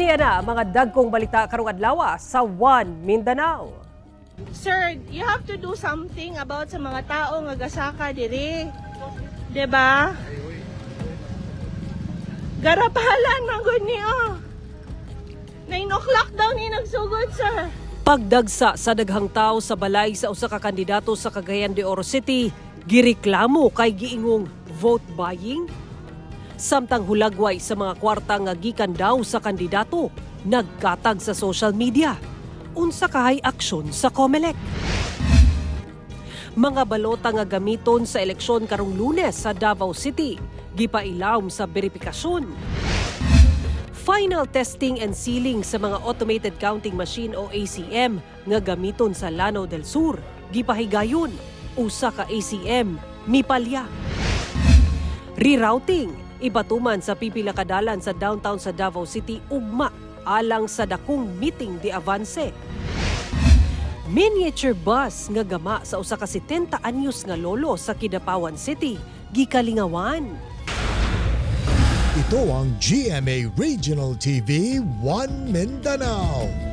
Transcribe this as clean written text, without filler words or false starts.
Kini na ang mga dagkong balita karong adlaw sa One Mindanao. Sir, you have to do something about sa mga tao nga gasaka diri. 'Di ba? Garapalan man gud ni oh. 9 o'clock daw ni nagsugod, sir. Pagdagsa sa daghang tao sa balay sa usa ka kandidato sa Cagayan de Oro City, gireklamo kay giingong vote buying. Samtang hulagway sa mga kwarta nga gikan daw sa kandidato, nagkatag sa social media. Unsa kahay aksyon sa COMELEC? Mga balota nga gamiton sa eleksyon karong Lunes sa Davao City, gipailawom sa beripikasyon. Final testing and sealing sa mga automated counting machine o ACM nga gamiton sa Lanao del Sur, gipahigayon. Usa ka ACM mipalya. Rerouting ipatuman sa pipila ka dalan sa downtown sa Davao City ugma alang sa dakong miting de avance. Miniature bus nga gama sa usa ka 70 anyos nga lolo sa Kidapawan City gikalingawan. Ito ang GMA Regional TV, One Mindanao.